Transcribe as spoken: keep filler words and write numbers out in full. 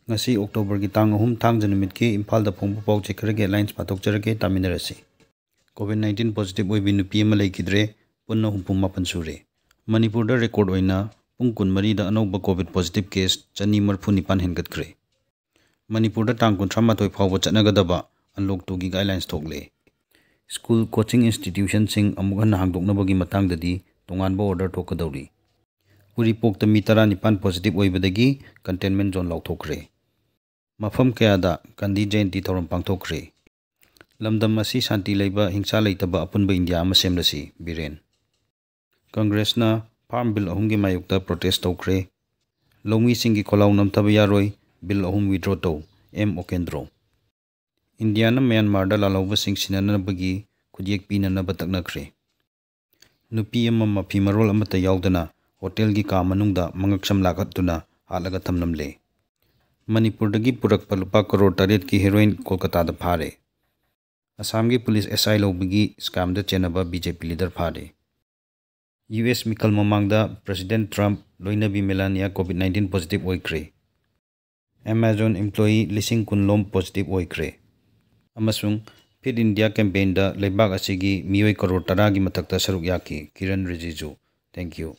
ꯉꯁꯤ October ꯒꯤ ꯇꯥꯡ ꯑꯍꯨꯝ, ꯊꯥꯡꯖ ꯅꯨꯃꯤꯠꯀꯤ ꯏꯝꯐꯥꯜꯗ ꯐꯣꯡꯕ ꯄꯥꯎ ꯆꯦ ꯈꯔꯒꯤ headlines ꯄꯥꯊꯣꯛꯆꯔꯛꯀꯦ, ꯇꯥꯃꯤꯟꯅꯔꯁꯤ꯫ COVID nineteen positive ꯑꯣꯏꯕꯤ ꯅꯨꯄꯤ ꯑꯃ ꯂꯩꯈꯤꯗ꯭ꯔꯦ, ꯄꯨꯟꯅ ꯍꯨꯝꯐꯨ ꯃꯥꯄꯟ ꯁꯨꯔꯦ꯫ ꯃꯅꯤꯄꯨꯔꯗ record ꯑꯣꯏꯅ ꯄꯨꯡ ꯀꯨꯟꯃꯔꯤꯗ ꯑꯅꯧꯕ COVID positive case ꯆꯅꯤ ꯃꯔꯤꯐꯨ ꯅꯤꯄꯥꯟ ꯍꯦꯟꯒꯠꯈ꯭ꯔꯦ꯫ ꯃꯅꯤꯄꯨꯔꯗ ꯇꯥꯡ ꯀꯨꯟꯊ꯭ꯔꯥ ꯃꯥꯊꯣꯏ ꯐꯥꯎꯕ ꯆꯠꯅꯒꯗꯕ Unlock two ꯒꯤ guidelines ꯊꯣꯛꯂꯦ꯫ School, coaching institution ꯁꯤꯡ ꯑꯃꯨꯛ ꯍꯟꯅ ꯍꯥꯡꯗꯣꯛꯅꯕꯒꯤ ꯃꯇꯥꯡꯗꯗꯤ ꯇꯣꯉꯥꯟꯕ order ꯊꯣꯛꯀꯗꯧꯔꯤ꯫ ꯎꯔꯤꯄꯣꯛꯇ ꯃꯤ ꯇꯔꯥꯅꯤꯄꯥꯟ positive ꯑꯣꯏꯕꯗꯒꯤ containment zone ꯂꯥꯎꯊꯣꯛꯈ꯭ꯔꯦ꯫ ꯃꯐꯝ ꯀꯌꯥꯗ ꯒꯥꯟꯙꯤ ꯖꯌꯟꯇꯤ ꯊꯧꯔꯝ ꯄꯥꯡꯊꯣꯛꯈ꯭ꯔꯦ꯫ ꯂꯝꯗꯝ ꯑꯁꯤ ꯁꯥꯟꯇꯤ ꯂꯩꯕ, ꯍꯤꯡꯁꯥ ꯂꯩꯇꯕ ꯑꯄꯨꯟꯕ ꯏꯟꯗꯤꯌꯥ ꯑꯃ ꯁꯦꯝꯂꯁꯤ, ꯕꯤꯔꯦꯟ꯫ ꯀꯪꯒ꯭ꯔꯦꯁꯅ farm bill ꯑꯍꯨꯝꯒꯤ ꯃꯥꯌꯣꯛꯇ protest ꯇꯧꯈ꯭ꯔꯦ꯫ ꯂꯧꯃꯤꯁꯤꯡꯒꯤ ꯈꯣꯜꯂꯥꯎ ꯅꯝꯊꯕ ꯌꯥꯔꯣꯏ, bill ꯑꯍꯨꯝ withdraw ꯇꯧ, ꯑꯦꯝ ꯑꯣꯀꯦꯟꯗ꯭ꯔꯣ꯫ ꯏꯟꯗꯤꯌꯥꯅ ꯃ꯭ꯌꯥꯟꯃꯥꯔꯗ ꯂꯥꯜꯍꯧꯕꯁꯤꯡ ꯁꯤꯟꯅꯅꯕꯒꯤ ꯈꯨꯠꯌꯦꯛ ꯄꯤꯅꯅꯕ ꯇꯛꯅꯈ꯭ꯔꯦ꯫ ꯅꯨꯄꯤ ꯑꯃ ꯃꯐꯤ ꯃꯔꯣꯜ ꯑꯃꯠꯇ ꯌꯥꯎꯗꯅ hotel ꯒꯤ ꯀꯥ ꯃꯅꯨꯡꯗ ꯃꯉꯛꯁꯝ ꯂꯥꯛꯍꯠꯇꯨꯅ ꯍꯥꯠꯂꯒ ꯊꯝꯂꯝꯂꯦ꯫ ꯃꯅꯤꯄꯨꯔꯗꯒꯤ ꯄꯨꯔꯛꯄ ꯂꯨꯄꯥ ꯀꯔꯣꯔ ꯇꯔꯦꯠꯀꯤ heroin ꯀꯣꯜꯀꯇꯥꯗ ꯐꯥꯔꯦ꯫ ꯑꯁꯥꯝꯒꯤ police S I ꯂꯧꯕꯒꯤ scam ꯗ ꯆꯦꯟꯅꯕ B J P leader ꯐꯥꯔꯦ꯫ U S ꯃꯤꯈꯜ ꯃꯃꯥꯡꯗ President Trump ꯂꯣꯏꯅꯕꯤ Melania COVID nineteen positive ꯑꯣꯏꯈ꯭ꯔꯦ꯫ Amazon employee ꯂꯤꯁꯤꯡ ꯀꯨꯟ ꯂꯣꯝ positive ꯑꯣꯏꯈ꯭ꯔꯦ꯫ ꯑꯃꯁꯨꯡ Fit India campaign ꯗ ꯂꯩꯕꯥꯛ ꯑꯁꯤꯒꯤ ꯃꯤꯑꯣꯏ ꯀꯔꯣꯔ ꯇꯔꯥꯒꯤ ꯃꯊꯛꯇ ꯁꯔꯨꯛ ꯌꯥꯈꯤ, ꯀꯤꯔꯟ ꯔꯤꯖꯤꯖꯨ꯫ Thank you꯫